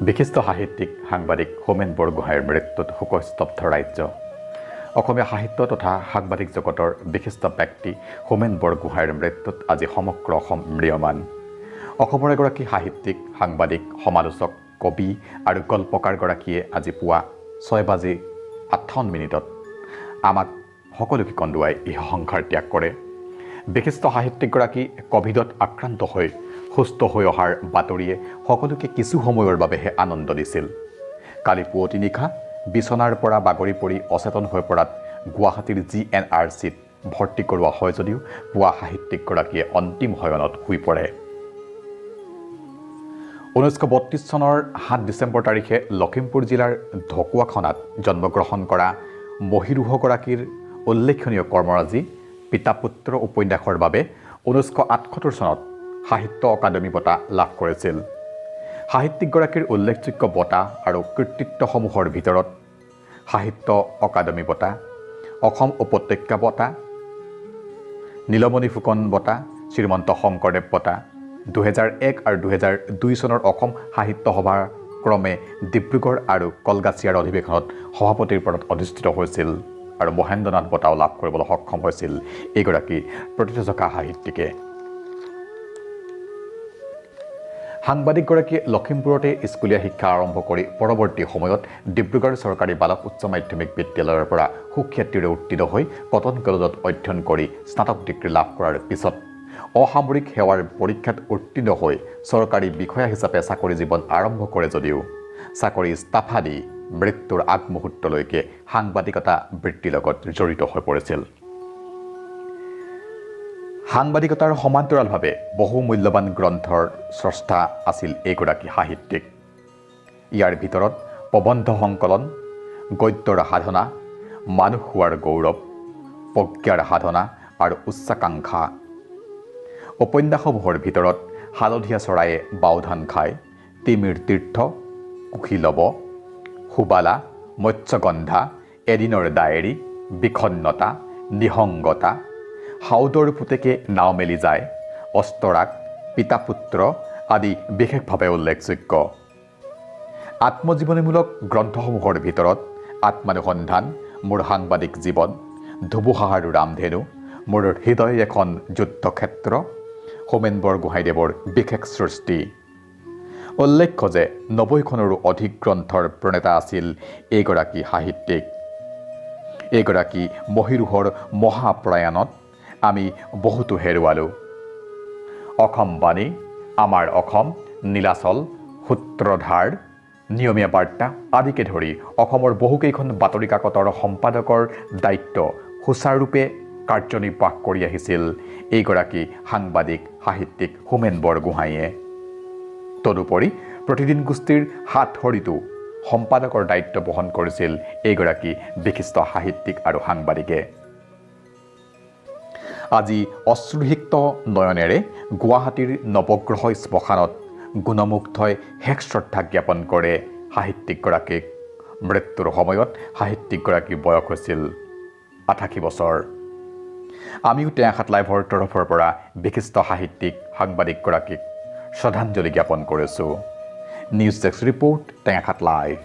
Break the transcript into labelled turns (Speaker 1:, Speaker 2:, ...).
Speaker 1: বিশিষ্ট সাহিত্যিক সাংবাদিক হোমেন বৰগোহাঁইৰ মৃত্যুত শোকস্তব্ধ ৰাজ্য। অসমীয়া সাহিত্য তথা সাংবাদিক জগতৰ বিশিষ্ট ব্যক্তি হোমেন বৰগোহাঁইৰ মৃত্যুত আজি সমগ্ৰ অসম ম্ৰিয়মান। অসমৰ এগৰাকী সাহিত্যিক, সাংবাদিক, সমালোচক, কবি আৰু গল্পকাৰগৰাকীয়ে আজি পুৱা 6:58 আমাক সকলোকে কন্দুৱাই ইহ সংসাৰ ত্যাগ কৰে। বিশিষ্ট সাহিত্যিকগৰাকী ক'ভিডত আক্ৰান্ত হৈ সুস্থ হৈ অহাৰ বাতৰিয়ে সকলোকে কিছু সময়ৰ বাবেহে আনন্দ দিছিল। কালি পুৱতি নিশা বিচনাৰ পৰা বাগৰি পৰি অচেতন হৈ পৰাত গুৱাহাটীৰ GNRCত ভৰ্তি কৰোৱা হয় যদিও পুৱা সাহিত্যিকগৰাকীয়ে অন্তিম শয়নত শুই পৰে। 1932 চনৰ 7 ডিচেম্বৰ তাৰিখে লখিমপুৰ জিলাৰ ঢকুৱাখনাত জন্মগ্ৰহণ কৰা মহীৰূহগৰাকীৰ উল্লেখনীয় কৰ্মৰাজি পিতাপুত্ৰ উপন্যাসৰ বাবে 1978 চনত সাহিত্য অকাডেমী বঁটা লাভ কৰিছিল। সাহিত্যিকগৰাকীৰ উল্লেখযোগ্য বঁটা আৰু কৃতিত্বসমূহৰ ভিতৰত সাহিত্য অকাডেমী বঁটা, অসম উপত্যকা বঁটা, নীলমণি ফুকন বঁটা, শ্ৰীমন্ত শংকৰদেৱ বঁটা, 2001 আৰু 2002 চনৰ অসম সাহিত্য সভাৰ ক্ৰমে ডিব্ৰুগড় আৰু কলগাছিয়াৰ অধিৱেশনত সভাপতিৰ পদত অধিষ্ঠিত হৈছিল আৰু মহেন্দ্ৰনাথ বঁটাও লাভ কৰিবলৈ সক্ষম হৈছিল এইগৰাকী প্ৰতিযোগিতা সাহিত্যিকে। সাংবাদিকগৰাকীয়ে লখিমপুৰতে স্কুলীয়া শিক্ষা আৰম্ভ কৰি পৰৱৰ্তী সময়ত ডিব্ৰুগড় চৰকাৰী বালক উচ্চ মাধ্যমিক বিদ্যালয়ৰ পৰা সুখ্যাতিৰে উত্তীৰ্ণ হৈ কটন কলেজত অধ্যয়ন কৰি স্নাতক ডিগ্ৰী লাভ কৰাৰ পিছত অসামৰিক সেৱাৰ পৰীক্ষাত উত্তীৰ্ণ হৈ চৰকাৰী বিষয়া হিচাপে চাকৰি জীৱন আৰম্ভ কৰে যদিও চাকৰি ইস্তফা দি মৃত্যুৰ আগমুহূৰ্তলৈকে সাংবাদিকতা বৃত্তিৰ লগত জড়িত হৈ পৰিছিল। সাংবাদিকতাৰ সমান্তৰালভাৱে বহু মূল্যৱান গ্ৰন্থৰ স্ৰষ্টা আছিল এইগৰাকী সাহিত্যিক। ইয়াৰ ভিতৰত প্ৰবন্ধ সংকলন, গদ্যৰ সাধনা, মানুহ হোৱাৰ গৌৰৱ, প্ৰজ্ঞাৰ সাধনা আৰু উচ্চাকাংক্ষা। উপন্যাসসমূহৰ ভিতৰত হালধীয়া চৰায়ে বাওধান খায়, তিমিৰ তীৰ্থ, কুশীলৱ, সুবালা, মৎস্যগন্ধা, এদিনৰ ডায়েৰী, বিষণ্ণতা, নিসংগতা, সাউদৰ পুতেকে নাও মেলি যায়, অস্তৰাগ, পিতাপুত্ৰ আদি বিশেষভাৱে উল্লেখযোগ্য। আত্মজীৱনীমূলক গ্ৰন্থসমূহৰ ভিতৰত আত্মানুসন্ধান, মোৰ সাংবাদিক জীৱন, ধুবুহা আৰু ৰামধেনু, মোৰ হৃদয় এখন যুদ্ধক্ষেত্ৰ হোমেন বৰগোহাঁইদেৱৰ বিশেষ সৃষ্টি। উল্লেখ্য যে 90খনৰো অধিক গ্ৰন্থৰ প্ৰণেতা আছিল এইগৰাকী সাহিত্যিক। এইগৰাকী মহীৰূহৰ মহাপ্ৰয়াণত আমি বহুতো হেৰুৱালোঁ। অসম বাণী, আমাৰ অসম, নীলাচল, সূত্ৰধাৰ, নিয়মীয়া বাৰ্তা আদিকে ধৰি অসমৰ বহুকেইখন বাতৰি কাকতৰ সম্পাদকৰ দায়িত্ব সুচাৰুৰূপে কাৰ্যনিৰ্বাহ কৰি আহিছিল এইগৰাকী সাংবাদিক সাহিত্যিক হোমেন বৰগোহাঁইয়ে। তদুপৰি প্ৰতিদিন গোষ্ঠীৰ সাতসৰীতো সম্পাদকৰ দায়িত্ব বহন কৰিছিল এইগৰাকী বিশিষ্ট সাহিত্যিক আৰু সাংবাদিকে। আজি অশ্ৰুসিক্ত নয়নেৰে গুৱাহাটীৰ নৱগ্ৰহ শ্মশানত গুণমুগ্ধই শেষ শ্ৰদ্ধা জ্ঞাপন কৰে সাহিত্যিকগৰাকীক। মৃত্যুৰ সময়ত সাহিত্যিকগৰাকীৰ বয়স হৈছিল 88 বছৰ। আমিও টেঙাখাত লাইভৰ তৰফৰ পৰা বিশিষ্ট সাহিত্যিক সাংবাদিকগৰাকীক শ্ৰদ্ধাঞ্জলি জ্ঞাপন কৰিছোঁ। News desk report, Tengakhat live.